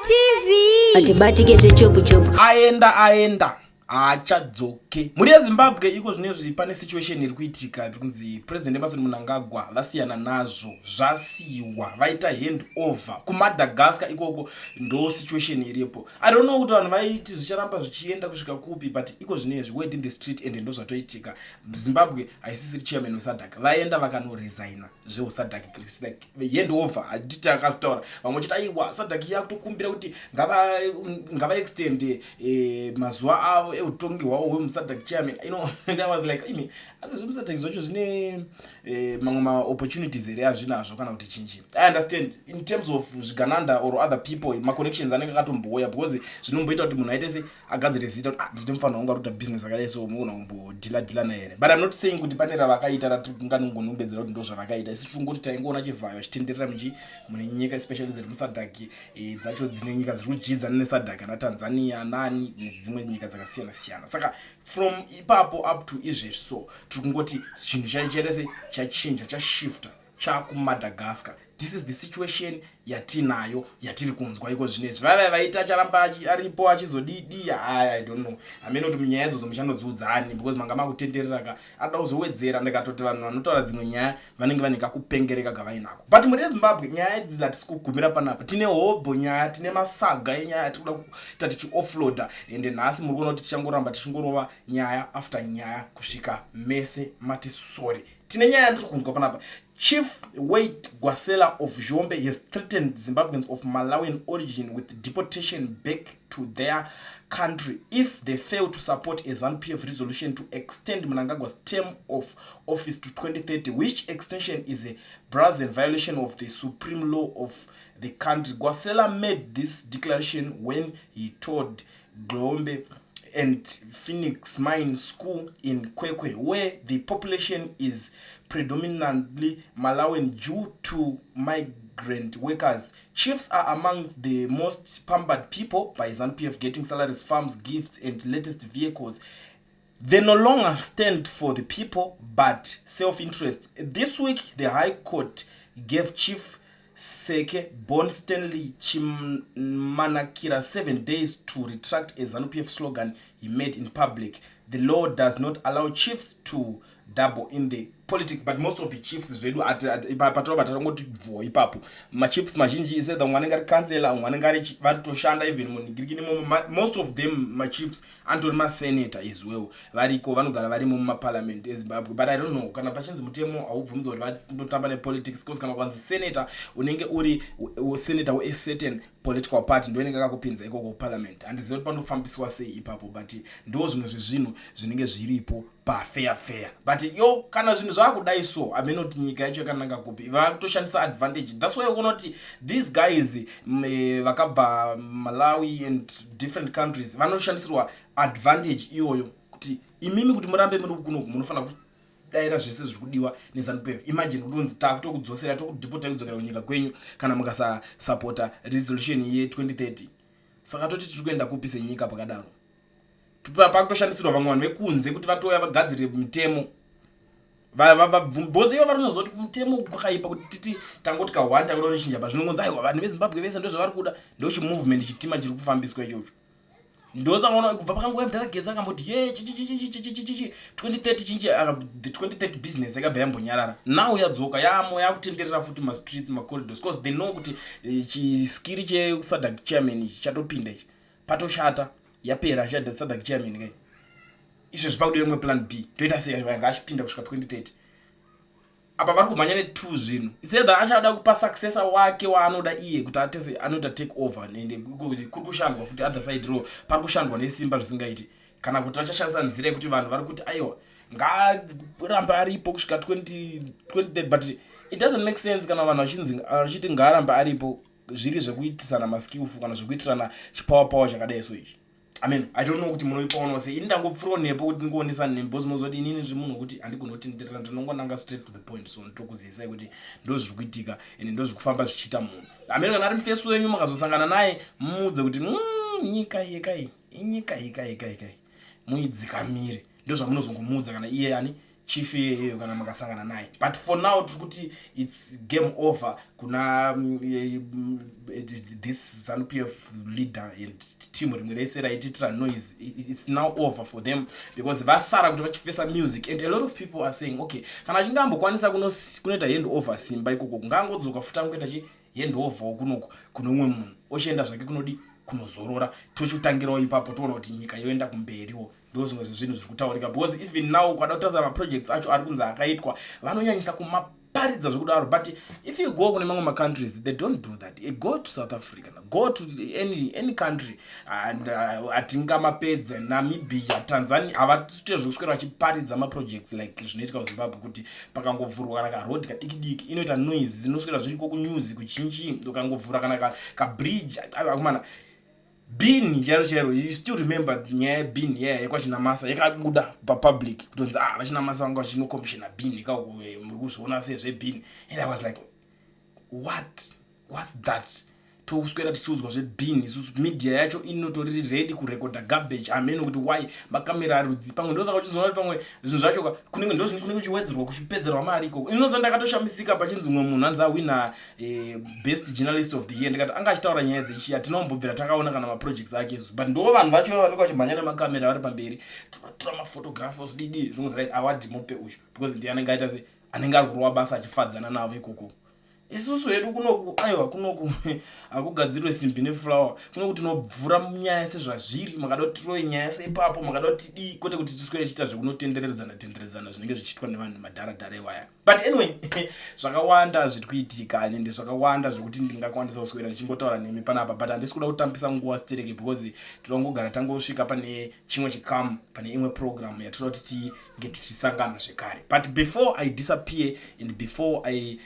TV. Atibatike zvechopu chopu. Aenda aenda haachadzoke. Mhuri yeZimbabwe, iko zvinezvi pane situation iri kuitika iri kunzi President Emmerson Mnangagwa vasiyana nazvo, zvasiyiwa, vaita hand over kuMadagascar ikoko. Ndo situation iripo. I don't know kuti vanhu vaiti zvicharamba zvichienda kusvika kupi, but iko zvinezvi word in the street and ndo zvatoitika. Zimbabwe haisisiri chairman weSADC, vaenda vakanoresigna zveuSADC, like hand over. Hatiti akazvitaura, vamwe vachiti aiwa, SADC yakutokumbira kuti ngavaextende mazuva avo eutongi hwavo hwemuSADC chairman. And I was like, imi, asi zvemuSADC zvacho zvine mamwe maopportunities here azvinazvo kana kuti chinji? I understand in terms of zvigananda or other people, maconnections anenge akatombouya, because zvinomboita kuti munhu aite se agadzire zita kuti, ah, ndine mufanira wangu ari kuita business akadai, so mugona kumbodhila dhila naye here. But I'm not saying kuti pane ravakaita ratinganongonongedzera kuti ndo zvavakaita. Isi tiri taingoona Chivhayo achitenderera muchi mune nyika, especially dziri muSADC dzacho, dzine nyika dziri kudyidzana neSADC, naTanzania nani nedzimwe nyika dzakasiyana siyana. Saka from ipapo up to izvezvi, so tiri kungoti chinhu chaita se chachinja, chashifta, chakuMadagascar. This is the situation yatinayo, yatiri kunzwa iko zvinezvi. Vaiva vaita acharamba aripo achizodidi, I don't know. Hamene kuti munyaya idzodzo muchandodziudzani, because manga makutenderera ka ada kuzowedzera. Ndikatoti vanhu vanotaura dzimwe nyaya vanenge vane kakupengereka kavainako. But mhuri yeZimbabwe, nyaya idzi hatisi kugumira panapa. Tine hobho nyaya, tine masaga enyaya atiri kuda kuita tichioffloada, ende nhasi muri kuona kuti tichangoramba tichingorova nyaya after nyaya kusvika mese mati sorry. Tine nyaya yandiri kunzwa panapa. Chief Wait Gwasela of Zhombe has threatened Zimbabweans of Malawian origin with deportation back to their country if they fail to support a ZANU-PF resolution to extend Mnangagwa's term of office to 2030, which extension is a brazen violation of the supreme law of the country. Gwasela made this declaration when he toured Glombe and Phoenix Mine School in Kwekwe, where the population is predominantly Malawian due to migrant workers. Chiefs are among the most pampered people by ZANU-PF, getting salaries, farms, gifts, and latest vehicles. They no longer stand for the people but self-interest. This week, the High Court gave Chief Seke Bon Stanley Chimanakira 7 days to retract a ZANU-PF slogan he made in public. The law does not allow chiefs to dabble in the politics, but most of the chiefs zvedu patorobva tatongoti bvo ipapo, machiefs mazhinji isedha umwe anenge ari councillor, umwe anenge ari varitoshanda even munhingirikini imomo. Most of them machiefs anotori masenator as well, variko vanogara varimo mumaparliament eZimbabwe. But I don't know kana pachinzi mutemo haubvumidzi kuti vanotamba nepolitics, because kana kwanzi senator, unenge uri senator weacertain political party, ndo inenge akakupinza ikoko kuparliament. Handizivi kuti panofambiswa sei ipapo, but ndo zvimwe zvezvinhu zvinenge zviripo pafair fair. But yo, kana zvinhu zvakudai so, hamene kuti nyika yacho yakananga kupi. Vakutoshandisa advantage. That's why ukuona kuti these guys vakabva Malawi and different countries vanoshandisirwa advantage iyoyo, kuti imimi kuti murambe muri kunoku munofanira kudayira zvese zviri kudiwa neZANU-PF. Imagine kuti unzi takutokudzosera, tokudhipota kudzokera kunyika kwenyu kana mukasasapota resolution ye2030. Saka toti tiri kuenda kupi senyika pakadaro? Pakutoshandisirwa vamwe vanhu vekunze kuti vatouya vagadzire mitemo, because ivo varinoziva kuti mutemo kwakaipa kuti titi tangoti ka1 takuda kuchinja, pazvinongonzi aiwa, vanhu veZimbabwe vese ndo zvavari kuda. Ndo chimovement chitima chiri kufambiswa ichocho. Ndosakaona kubva pakanguva mudhara Geza akamboti ye chichichichichichichichi 2030 chinji, the 2030 business yakabva yambonyarara. Now yadzoka, yamo yakutenderera futi mastreets, macorridors, because they know kuti chiskiri cheSADC chairman ichi chatopinda ichi, patoshata, yapera chada SADC chairman kai. Izvezvi pakudiwa imwe plan B. Toita sei? Anga achipinda kusvika 2030, apa vari kumhanya netwo zvinhu. Isedha achada kupa successor wake waanoda iye kuti atese anoita take over, ende kuri kushandwa futi other side ro, pari kushandwa nesimba zvisingaiti. Kana kuti vachashandisa nzira yekuti vanhu vari kuti aiwa, ngaarambe aripo kusvika 2030, but it doesn't make sense kana vanhu vachinzi vachiti ngaarambe aripo, zviri zvekuitisana maskillful kana zvekuitirana chipower power chakadai. So ichi, I mean, I don't know kuti munoipaonawo sei. Ini ndangopfuurawo nepo kuti ndingoonesa nemi, because munoziva kuti inini ndiri munhu wekuti handigoni kutenderera, ndinongonanga straight to the point. So nditokuzivisai kuti ndo zviri kuitika ende ndo zviri kufamba zvichiita munhu. Amene kana ari mufesi wenyu, makazosangana naye, mumuudze kuti nyika yekai, inyika yekai kai kai, muidzikamire. Ndo zvamunozongomuudza kana iye ani. Chief iyeyeyo kana makasangana naye. But for now tiri kuti it's game over kuna this ZANU PF leader and team rimwe rese raititira noise. It's now over for them because vasara kuti vachifesa music, and a lot of people are saying, okay, kana achinge ambokwanisa kunoita hand over simba ikoko, ngaangodzoka futi angoita chi hand over kunoku kune umwe munhu, ochienda zvake kunodi kunozorora, tochitangirawo ipapo, toona kuti nyika yoenda kumberiwo. Ndo zvimwe zvezvinhu zviri kutaurika, because even now ukada kutarisa maprojects acho ari kunzi akaitwa, vanonyanyisa kumaparidza zvekudaro. But if you go kune mamwe macountries, they don't do that. Go to South Africa, go to any country and hatingamapedze, Namibia, Tanzania, havatoite zvekuswera vachiparidza maprojects like zvinoitika kuZimbabwe, kuti pakangovhurwa kana karoad kadiki diki inoita noise, zinoswera zviriko kunews kuchinchi. Ukangovhura kana kabridge akumana bin chairo chairo. You still remember nyaya yebin yaya yekwaChinamasa yakabuda papublic kutonzi, ah, vaChinamasa vanga vachinokomishina bin ikako, muri kuzviona sezvebin. And I was like, what's that? Toswera tichiudzwa zvebin isusu, media yacho inotori ready kurekodha garbage. Ameno kuti why makamera arudzi pamwe. Ndosaka uchizoona kuti pamwe zvinhu zvacho kunenge ndokunenge kuchiwedzerwa, kuchipedzerwa mari ikoko. Inoza ndakatoshamisika pachinzi mumwe munhu anzi awina best journalist of the year. Ndikati anga achitaura nyaya dzechi, hatinombobvira takaona kana maprojects ake isu, but ndo vanhu vacho vanenge vachimhanya nemakamera vari pamberi, totora maphotograph, zvididi zvinonzi, right, award mupe uyu because ndiye anenge aita se anenge ari kurova basa achifadzana navo ikoko. Isusu hedu kunoku, aiwa, kunoku hakugadzirwe simbi neflower. Kunoku tinobvura nyaya sezvazviri. Makada kuti tirove nyaya seipapo, makada kuti tidii, kwete kuti tiswere tichiita zvekunotenderedzana tenderedzana zvinenge zvichiitwa nevanhu madharadhara iwaya. But anyway, zvakawanda zviri kuitika ende zvakawanda zvekuti ndingakwanisa kuswera ndichingotaura nemi panapa, but handisi kuda kutambisa nguva stereke because toda kungogara tangosvika pane chimwe chikamu, pane imwe program yatoda kuti tinge tichisangana zvekare. But before I disappear and before I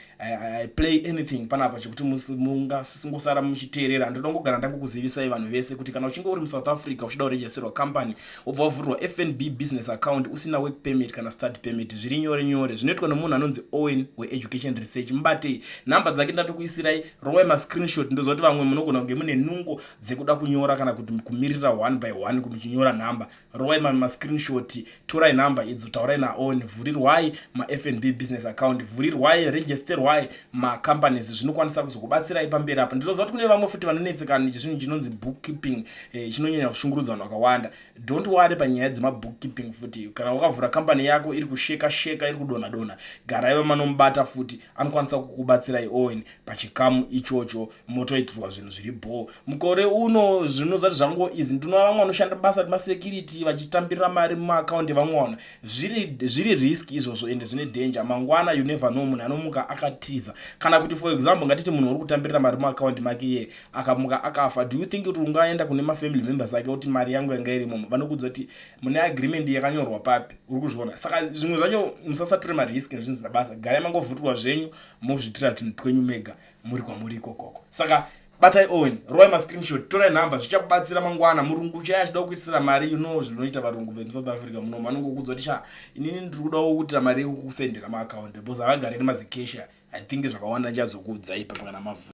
play anything panapa chekuti mungasingosara muchiteerera, ndoda kungogara ndangokuzivisai vanhu vese kuti kana uchinge uri muSouth Africa uchida kuregisterwa company, wobva wavhurirwa FNB business account usina work permit kana study permit, zviri nyore nyore. Zvinoitwa nemunhu anonzi Owen weEducation Research. Mubatei, nhamba dzake ndatokuisirai, rowai mascreenshot. Ndoziva kuti vamwe munogona kunge mune nungo dzekuda kunyora kana kuti kumirira one by one muchinyora nhamba. Rowai mascreenshot, torai nhamba idzo, taurai naOwen, vhurirwai maFNB business account, vhurirwai, registerwai macompanies. Zvinokwanisa kuzokubatsirai pamberi apa. Ndinoziva kuti kune vamwe futi vanonetsekana nechinhu chinonzi bookkeeping, chinonyanya kushungurudza vanhu vakawanda. Don't worry panyaya dzemabookkeeping futi. Kana wakavhura kambani yako iri kusheka sheka, iri kudonha donha, garai vamanomubata futi, anokwanisa kukubatsirai Owen pachikamu ichocho, motoitirwa zvinhu zviri bho. Mukore uno zvinozati zvango izi, ndinova vamwe vanoshanda basa remasecurity vachitambirira mari mumaakaundi vamwe vanhu. Zviri risk izvozvo ende zvine danger. Mangwana you never know, munhu anomuka akatiza. Kana kuti, for example, ngatiti munhu uri kutambirira mari muakaundi make iye akamuka akafa, do you think kuti ungaenda kune mafamily members ake kuti mari yangu yanga irimomo? Vanokuudza kuti mune agreement yakanyorwa papi? Uri kuzviona? Saka zvimwe zvacho musasatore marisk nezvinhu zina basa. Garai mangovhutirwa zvenyu, mozviitira tunhu twenyu mega muri kwamuri ikokoko. Saka batai Owen, rowai mascreenshot, torai nhamba, zvichakubatsira mangwana. Murungu chai achida kukuitisira mari, you know zvinoita varungu vemuSouth Africa muno, vanongokudza kuti, sha, inini ndiri kudawo kuitira mari yekukusendera maakaundi, because havagari nemazikesha. I think zvakawanda ndichazokuudzai ipapo kana mavhu.